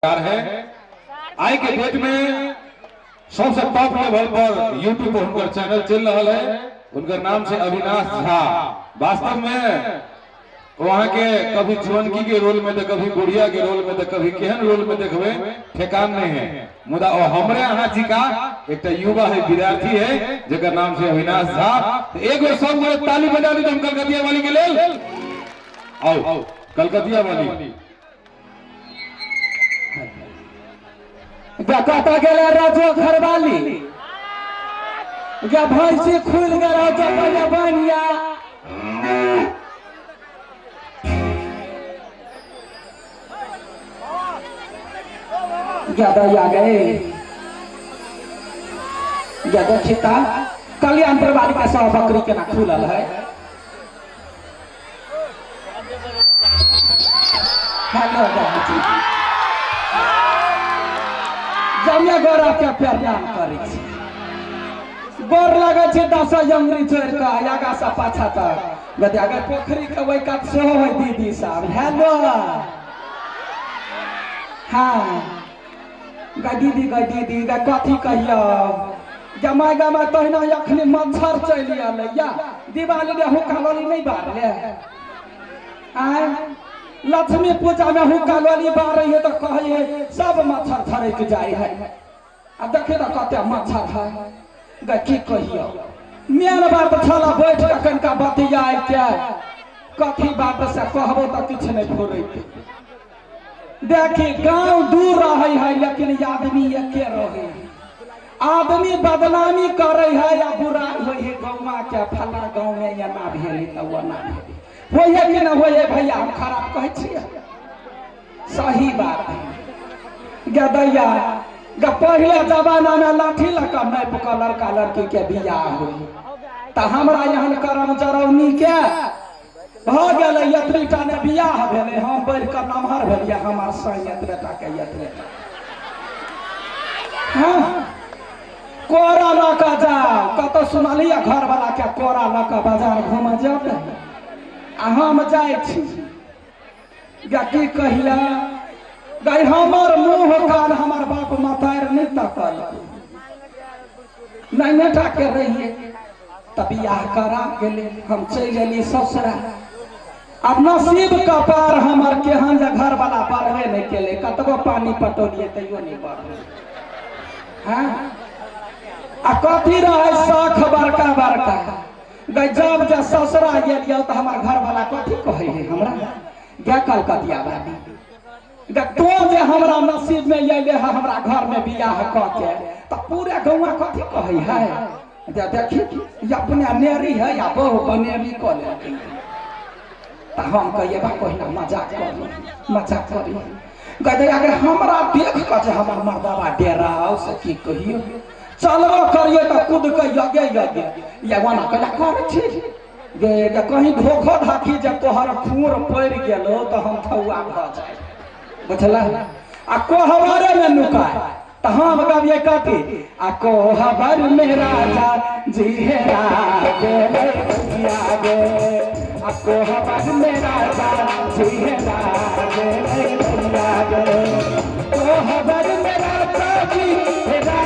है। आई के डेट में सबसे टॉप लेवल पर यूट्यूब पर उनका चैनल चल रहा है। उनका नाम से अविनाश झा। वास्तव में वहां के कभी जुअनकी के रोल में तो कभी बुढ़िया के रोल में तो कभी केहन रोल में देखबे ठेकान नहीं है। मुदा हमरे अहाँ जी का एक युवा है, विद्यार्थी है, जेकर नाम से अविनाश झा। एक बार सब गोरे ताली बजा दी हम कलकतिया वाली के लेल। आओ कलकतिया वाली कतऽ गेलै राजो घरवाली गे भैंसी खुलि गेल जो पहिले बनिया गे दैया गे गे देखी त कल्याणपुर वाली के सब बकरी केना खुलल है। हेलो जमे गोरा के प्रणाम करै छी, गोर लगै छै 10 अंगुरी छोड़ि कऽ आगा से पाछा तक। गदे अगर पोखरी के ओहि कात सेहो है दीदी साहब। हेलो हाँ गा दीदी गा दीदी गा कथी कहियौ गमाय गमाय तहिना अखनी मच्छर चलि एलै या दिवाली रे हुक्का लोली नहि बारले आय लक्ष्मी पूजा में हुक्का लोली बारै है तो कहै है सब मच्छर थरक जाय है। आ देखे त कते मच्छर है गे की कहियौ। मेन बात छला बैठ के कनिका बतियाय के कथी बात से कहबो त किछु नहि फुरैत। देखी गांव दूर रहै है लेकिन आदमी एके रहै है। आदमी बदनामी करै है या बुराई होइ है गौवा के फला गांव में एना भेलै त ओना भेलै होइ है कि न होइ है भैया हम खराब कहै छियै सही बात है। गदैया ग पहिले जमाना में लाठी लऽ कऽ नापि कऽ लड़का लड़की के बियाह होइ तऽ हमरा एहन करम जरौनी के भऽ गेलै एतबी टा ने बियाह भेलै हम बढ़ि कऽ नमहर भेलियै हमर साँइ एतबे टा के एतबे टा। हाँ कोरा लऽ कऽ जाउ कतऽ सुनलियै घरवला के कोरा लऽ कऽ बाजार घूमऽ जेतै आ हम जाइ छी गे की कहिया गई हमर मुँह कान हमर बाप मतारि नहि तकल नहीं टा के रहिए तऽ बियाह करा गेलै हम चलि गेलियै ससुरा। आब नसीब कपार हमर केहन जे घरवला बढ़बे नहि केलै कतबो पानि पटौलियै तैयो नहि बढ़लै। हाँ आ कथी रहै शख बड़का बड़का गई जब जे ससुरा गेलियै तऽ हमर घरवला कथी कहै है हमरा गे कलकतिया बाबी गे तो जे हमरा नसीब में अयले है हमरा घर में बियाह कऽ के तऽ पूरे गौवा कथी कहै है जे देखी अपने नेरी है या बहु बनेरी कऽ लेलकै। तऽ हम कहियै बा पहिना मजाक करी मजाक करी गई अगर हमरा देख कऽ जे हमर मर्दबा डेराउ से की कहियौ चलबो करियै तऽ कूद कऽ यगे यगे या ओना कैला करै छी गे कहीं धोखो धाखी जे तोहर खूर पड़ि गेलौ तऽ हम थौआ भऽ जाय बुझल। आ कोहबरे में नुकाय तऽ हम गबियै कथी आ कोहबर में राजा जी हेरा गेलै भैया गे आ कोहबर में राजा जी हेरा गेलै भैया गे कोहबर में राजा जी हेरा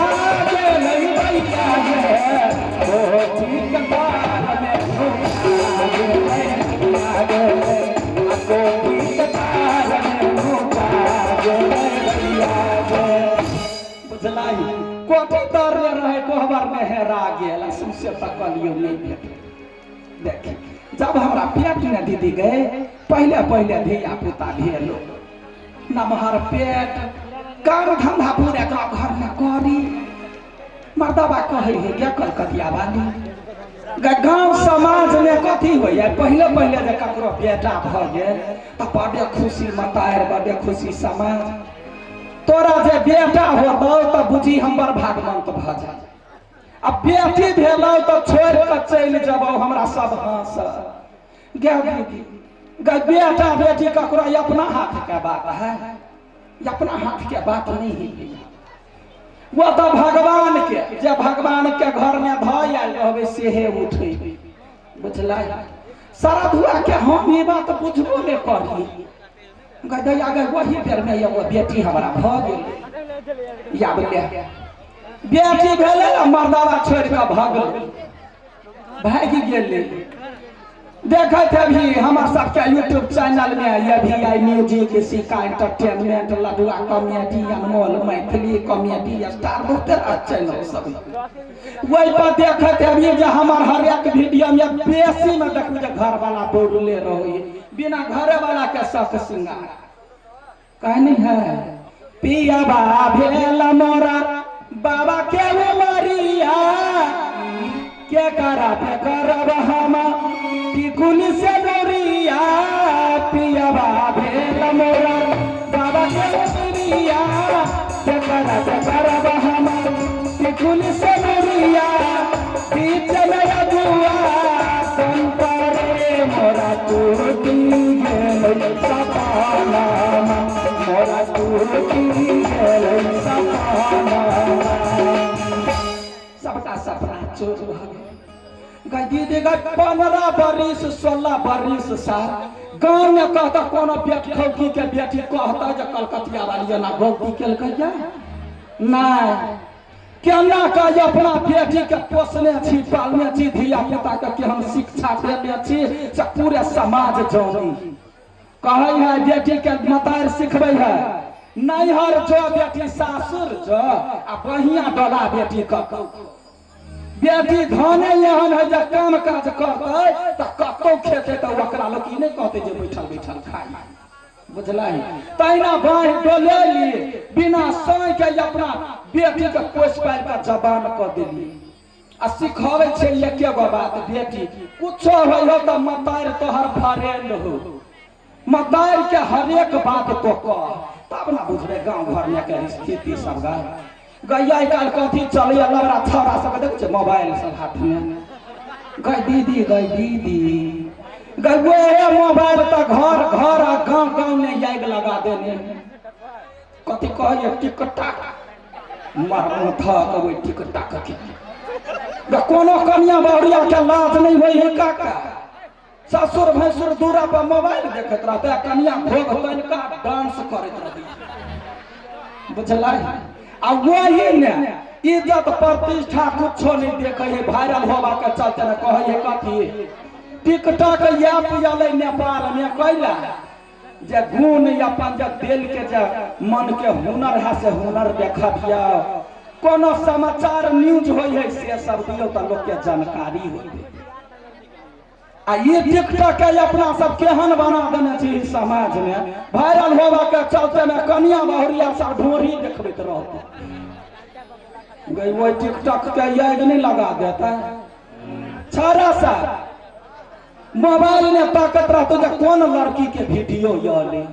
गेलै भैया गे कोठी कपार में नुका गेलै भैया गे आ कोठी कपार में नुका गेलै भैया गे। बुझलाई कोठी तर रहे कोहबर में हेरा गेल सौंसे तकलियौ नहि भेटल। देखी जब हमरा पेट ने दीदी गए पहले पहले धिया पुता भेलो नमहर पेट काम धंधा पूरे गाँव घर में करी मर्दबा कहै है गे कलकतिया वाली गे गाँव समाज में कथी होइ है पहले पहले जे ककरो बेटा भऽ गेल तऽ बड़े खुशी मतारि बड़े खुशी समाज। तोरा जे बेटा होतौ तऽ बुझी हम बड़ भागवंत भऽ जाय आ बेटी भेलौ तऽ छोड़ि कऽ चलि जेबौ हमरा सब हँस गे दीदी गे बेटा बेटी ककरो अपना हाथ के बात है अपना हाथ के बात नहीं है वो तो भगवान के जे भगवान के घर में धऽ आयल रहबै सेहे उठै बुझलै। श्रद्धुआ के हम ई बात बुझबो नहि करी। गदैया गई वही बेर में एगो बेटी हमरा भ गेल या बोले बेटी भेलै आ मर्दावा छोड़ि कऽ भगल भागि गेलै। देखत अभी हमार सबके यूट्यूब चैनल में ये भी आई म्यूजिक सिका entertainment Ladua comedy Anmol Maithili comedy star बहुत चैनल सब वही पर देखत अभी जे हमार हर एक वीडियो में बेसी में देखू जे घर वाला बोलले रहो बिना घरे वाला के शौक सिंगार कहे नहीं है। पिया भेल मोरा बाबा के उमरिया के करा पे करब हम टिकुल से डोरिया पिया भेल मोरा बाबा के उमरिया के करा पे करब हम टिकुल से डोरिया बीच में अगुआ कंपरे मोरा टूटी गेल सपना मोरा टूटी गेल सपना सबका सपना चोर भ गेल। दीदी गई 15 बरिस 16 बरिस साल गाँव में कहता कोनो बेटी खौकी के बेटी कहता जे कलकतिया वाली एना गलती केलकै नहीं केना कह अपना बेटी के पोसने छी पालने छी धिया पुता के हम शिक्षा देने छी से पूरे समाज जानी कहे है बेटी के मतार सिखबै है नैहर जो बेटी सासुर जो आ बहिया डोला बेटी के बेटी धने एहन है जे काम काज करतै तऽ कतौ खेतै तऽ ओकरा लोक ई नहि कहतै जे बैठल बैठल खाइ बुझलै। तहिना बाँहि डोलेली बिना साँइ के अपना बेटी के पोसि पालि कऽ जवान कऽ देली आ सिखबै छै एके गो बात बेटी कुछो होइ हो तऽ मतारि तोहर फ्रेंड हो मतारि के हरेक बात तो कह तब ना बुझबै गाँव घर में के स्थिति सब गाय गैया काल्हि कथी चलैया लबड़ा छौड़ा सब देखै छै मोबाइल सब हाथ में गई दीदी गई दीदी गई वह मोबाइल तऽ घर घर आ गाँव गाँव में आगि लगा देने कथी कहैया टिकटाक मरमो थक ओहि टिकटाक के कोनो कनिया बहुरिया के लाज नहि होइ है काका ससुर भैंसुर दूरा पर मोबाइल देखैत रहतै कनिया भोग तनिका डांस करैत रहतै बुझलै। आ वही ने इज्जत प्रतिष्ठा कुछो नहीं देखे है वायरल होवा के चलते ने कहे है कथी टिकटॉक ऐप अलै नेपाल में कैला जे गुण अपन जे दिल के जे मन के हुनर है से हुनर देखबियौ कोनो समाचार न्यूज होइ है से सब दियौ तऽ लोक के जानकारी होय। आ ये टिकटॉक के अपना सब केहन बना देने छी समाज में वायरल होवा के चलते में कनिया बहुरिया सब ढोरी देखबैत रहतै गई वही टिकटॉक के आगि नहीं लगा देता छारा सा मोबाइल में ताकत रहतो जे कौन लड़की के वीडियो अलै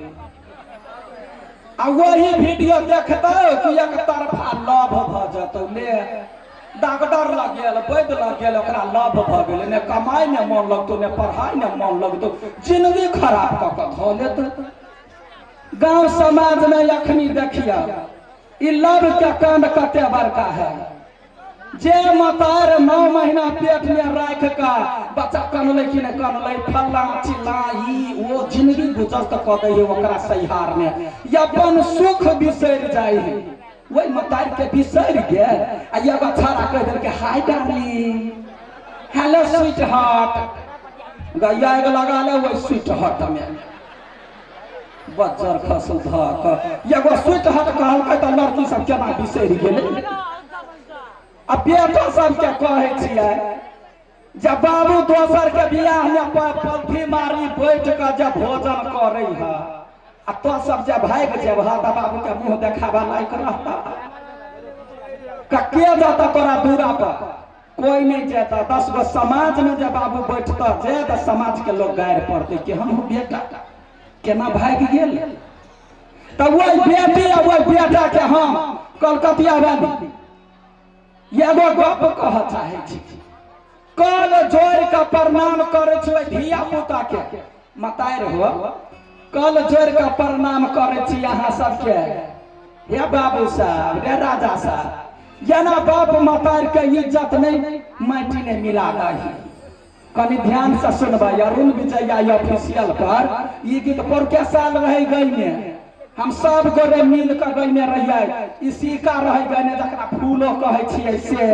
आ वही वीडियो देखतौ कि एक तरफा लव भ जतौ ले डॉक्टर लग गेल वैद्य लग गेल ओकरा लव भ गेलै ने कमाइ में मन लगतौ ने पढ़ाइ में मन लगतौ जिंदगी खराब कऽ कऽ धऽ लेतौ। गाँव समाज में अखनी देखियौ ई लव के कांड कते बड़का है जे मतार 9 महीना पेट में राख का बच्चा कनलै कि नहि कनलै फल्ला चिल्ला ई ओ जिंदगी गुजर कऽ दै है ओकरा सहिहार में अपन सुख बिसरि जाइ है वही मतार के बिसरि गेल आ एगो छौड़ा कहि देलकै hi darling hello sweet heart गैया एगो लगा ले वही स्वीट हार्ट में बज्जर खसल धऽ कऽ एगो स्वीट हार्ट कहलकै तऽ लड़की सब केना बिसरि गेलै। आ बेटा सबके कहै छियै जब बाबू दोसर के बियाह में पलथी मारी बैठ कऽ जब भोजन करै है आ तो सब जब भागि जेबह तऽ बाबू के मुँह देखाबा लायक रहता के जाता तोरा दूरा पर कोई नहीं जेता 10 गो समाज में जब बाबू बैठता जे तऽ समाज के लोग गारि पड़तै कि हम बेटा केना भागि गेल। तऽ वही बेटी आ वही बेटा के हम कलकतिया वाली एगो गप कह चाहै छी कल जोड़ि कऽ प्रणाम करै छी धिया पुता के मतारि हो कल जोड़ि कऽ प्रणाम करै छी अहाँ सबके हे बाबू साहब रे राजा साहब जेना बाप मतारि के इज्जत नहीं माटि ने मिला दही। कनि ध्यान से सुनबै। अरुण विजया ऑफिशियल पर ई गीत पौरके साल रहे गईने, हम सब गोरे मिल के गईने रहियै। ई सिक्का रहे गईने, जकरा फूलो कहै छियै से।